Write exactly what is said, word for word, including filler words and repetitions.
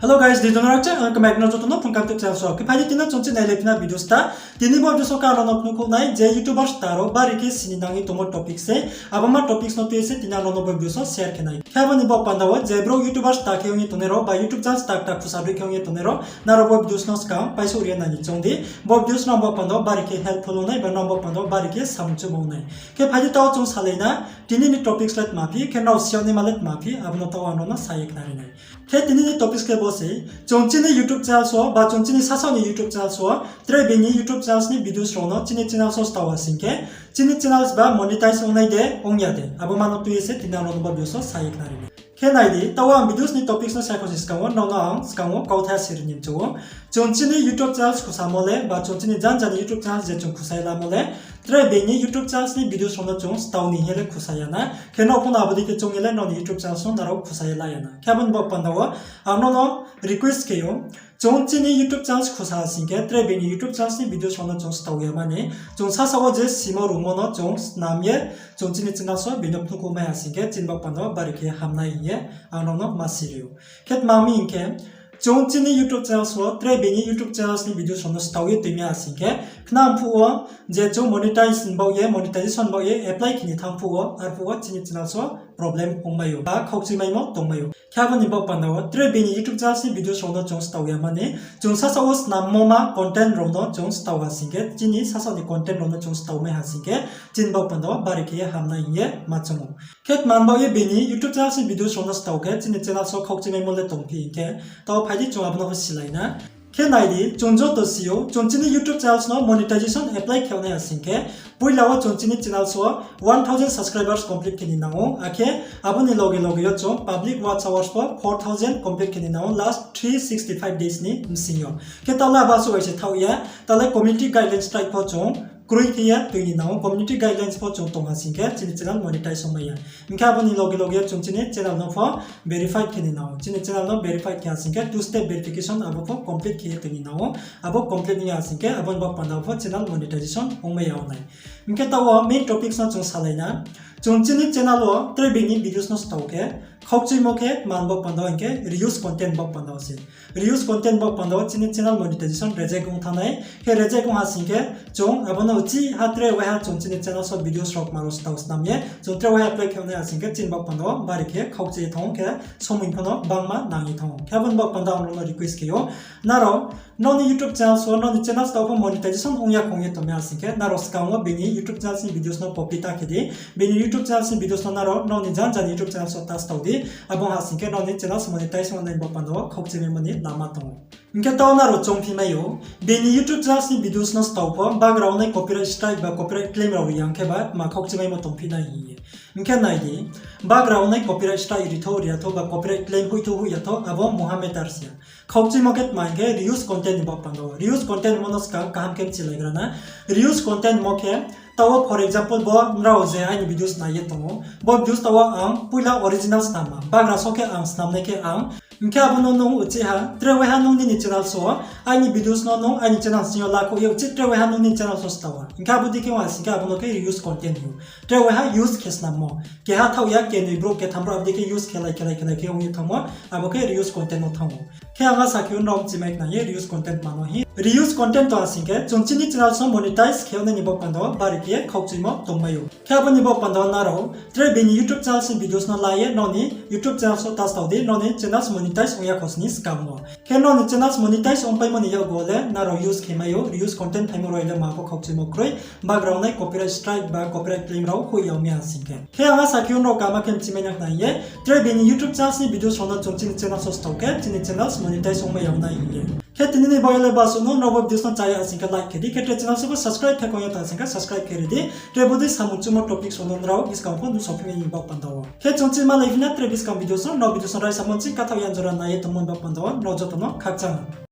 Hello guys, di dono rakcha, ang kmai no joto no phung kapte channel so. Khe phai di tini chung chini nailai phina video sta. Tini bo video so ka rao no phnuh khouh nai je YouTubers ta rao bari khe sini nang ye tongmo topic se. Abo ma topics no tui ye se tini ang rao no bo video so share khe nai. Khe abo ni bo panda wo je brouh YouTubers ta khe ong ye tongnai rao ba YouTube channels ta ta khusa dui khe ong ye tongnai rao, nrao bo videos no skang paisouh ri ye nai ni choung di. Bo videos no bo panda wo bari khe helpful ong nai ba no bo panda wo bari khe samung chumo ong nai. Khe phai di tao chung salai na, tini ni topics le tma phi, khe nrao si yag naima le tma phi, abo no tao ang rao no sa ye khnari nai. Khe tini ni topics khe bo se, chung chini YouTube channels wo ba chung chini sasaoh ni YouTube channels wo tre being ni YouTube channels ni videos rao no chini channels wo stao ha sing khe, chini channels ba monetize ong nai de ong ya de, abo ma no tui ye se tini ang rao no bo videos wo sa ye khnari nai. Khe nai di, tao ang videos ni topics no sa kho se skang wo nrao no ang skang wo kauthai siri ni mchu ou. Chung chini YouTube channels khusamo le ba chung chini janja ni YouTube channels je chung khusa ye lamo le, tre being ni YouTube channels ni videos rao no chung stao ni hing ye le khusa ya na. Khe nrao pho no abo dei khe choung ye le nrao ni YouTube channels no nrao khusa ye la ya na. Khe abo ni bo panda wo ang rao no request khe ou. Chung chini YouTube channels khusa ha sing khe tre being ni YouTube channels ni videos rao no chung stao ya mani, chung sasaoh wo je simo rungmo no chung snam ye, chung chini channels wo being no phnuh khouh mai ha sing khe chini bo panda wo bari khe ham nai hing ye ang rao no ma siri ou. Khe tma mi hing khe, chung chini YouTube channels wo tre being ni YouTube channels ni videos rao no stao ye tui mai ha sing khe, khnang phuh wo je chung monetize ni baoh ye, monetization baoh ye apply khe ni thanng phuh wo, arphuh wo chini channels wo problem ong mai ou ba khaukchuimaimo tong mai ou. Khe abo ni bo panda wo tre being ni YouTube channels ni videos rao no chung stao ya mani, chung sasaoh wo snammo ma content rao no chung stao ha sing khe, chini sasaoh ni content rao no chung stao mai ha sing khe, chini bo panda wo bari khe ye ham nai hing ye ma choung ou. Khe tma ni baoh ye being ni YouTube channels ni videos rao no stao khe chini channels wo khaukchuimaimo le tongphi hing khe, tao phai di chung abo no pho silai na. Khe nai di, chung joto si ou, chung chini YouTube channels no monetization apply khe nai ha sing khe, poila wo chung chini channels wo one thousand subscribers complete khe ni nang ou, akhe abo ni loge loge yo chung public watch hours pho four thousand complete khe ni nang ou last three sixty five days ni bsing yo. Khe tao le abo asuh bai se thaoh ya, tao le community guidelines strike pho chung kroi khe ye tui ni nang ou, community guidelines pho chung tong ha sing khe chini channel monetize ong mai ya. Hing khe abo ni loge loge chung chini channel no pho verified khe ni nang ou, chini channel no verified khe ha sing khe two step verification abo pho complete khe ye tui ni nang ou, abo complete ong ya ha sing khe abo ni bo panda wo pho channel monetization ong mai ya ong nai. Hing khe tao wo main topics no chung salai na, chung chini channel wo tre being ni videos no stao khe, khaukchuimo khe tma ni bo panda wo hing khe reuse content bo panda wo se. Reuse content bo panda wo chini channel monetization reject ong thanng nai. Khe reject ong ha sing khe chung abo no uchih ha tre waiha chung chini channels wo videos rao kma rao stao snam ye, chung tre waiha apply khe nai ha sing khe chini bo panda wo bari khe khaukchui ye thanng ou khe somoi pho no bangma nang ye thanng ou. Khe abo ni bo panda wo ang rao no request khe ou. Nrao nrao ni YouTube channels wo, nrao ni channels tao pho monetization ong ya khong ye tongmai ha sing khe, nrao skang wo bini YouTube channels ni videos no copy ta khe di, bini YouTube channels ni videos no nrao nrao ni janja ni YouTube channels wo ta stao di, abo ha sing khe nrao ni channels monetize ong nai bo panda wo khaukchuimaimo ni lama tong ou. Hing khe tao nrao choungphi mai ou, bini YouTube channels ni videos no stao pho bagra ong nai copyright strike ba copyright claim rao ri ya hing khe ba tma khaukchuimaimo tongphi nai hing ye. Hing khe nai di, bagra ong nai copyright strike ri thou ri ya thou ba copyright claim hoih thou hoih ya thou, abo mungha matter si ya. Khaukchuimo khe tma hing khe reuse content ni bo panda wo. Reuse content hingmo no skang kaham khe mchilaigra na. Reuse content hingmo khe, tao wo for example bo nrao je aini videos nai ye tong ou, bo videos tao wo ang poila original snamma, bagra so khe ang snamnai khe ang, hing khe abo no nung uchih ha tre waiha nung nini channels wo, aini videos no nung aini channels sing yo lakhouh ye uchih tre waiha nung nini channels wo stao ha. Hing khe abo dei khe ong ha sing khe abo no khe reuse content hing ou. Tre waiha use khe snammo. Keha thaoh ya, kenoi brouh, ketham brouh abo dei khe use khelai khelai khelai khe ong ye thanngmo, abo khe reuse content no thanng ou. Khe ang asa khe nrao mchimai khna ye reuse content mano hing. Reuse content tong ha sing khe chung chini channels no monetize khe nai ni bo panda wo bari khe khaukchuimo tongmai ou. Khe abo ni bo panda wo nrao tre bini YouTube channels ni videos no la ye nrao ni YouTube channels wo ta stao di, nrao ni channels monetize ong ya khosni skang wo. Khe nrao ni channels monetize ongpaimo ni yakgu wo le nrao use khe mai ou, reuse content phaimo rao le ma pho khaukchuimo kroi, background nai copyright strike ba copyright claim rao hoih ya ong mi ha sing khe. Khe ang asa khe nrao kaham khe mchimai nai khna hing ye, tre bini YouTube channels ni videos rao no chung chini channels wo stao khe chini channels monetize ongmai ya ong nai hing ye. Khe tini ni bo le basuh no, nrao bo videos no chaya ha sing khe like khe di, khe tre channel so pho subscribe khe kong ya ta sing khe subscribe khe ri di, tre bodei samung chumo topics rao no nrao buskang pho nuhsao phi mai ni bo panda wo. Khe chung chini malai phi na tre buskang videos no, nrao videos no raisa monchi kathaoh ya jora nai ye tongmo ni bo panda wo nrao joto no khakchang.